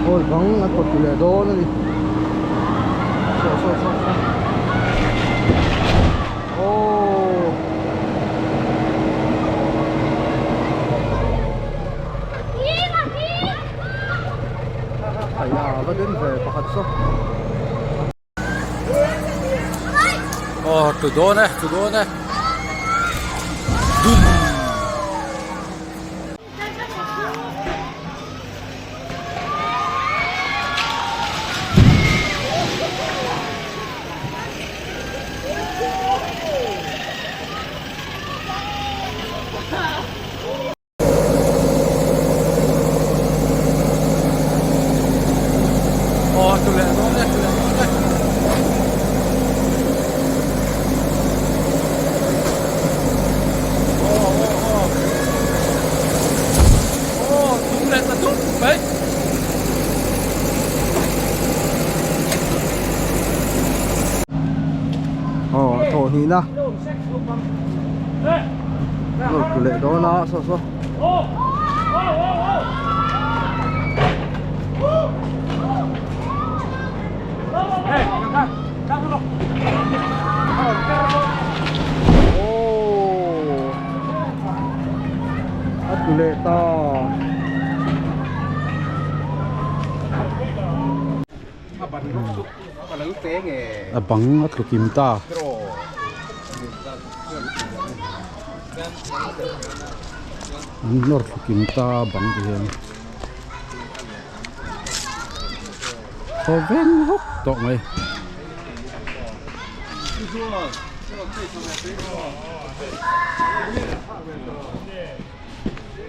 Awi bang a tawt leh dawn a ni saw saw saw saw aww a va den ve pakhat saw. Aw tlu dawn e tlu dawn e dum. Aw tlu leh dawn e tlu leh dawn e. Aw aw aw aw tum leh ta dup mai. Aw thawh hnihna. Nawr tlu leh dawn a saw saw. Aww a tlu leh ta. A bang a tlu kim ta. An nawr thlu kim ta bang ti hian thaw veng vawk tawh mai.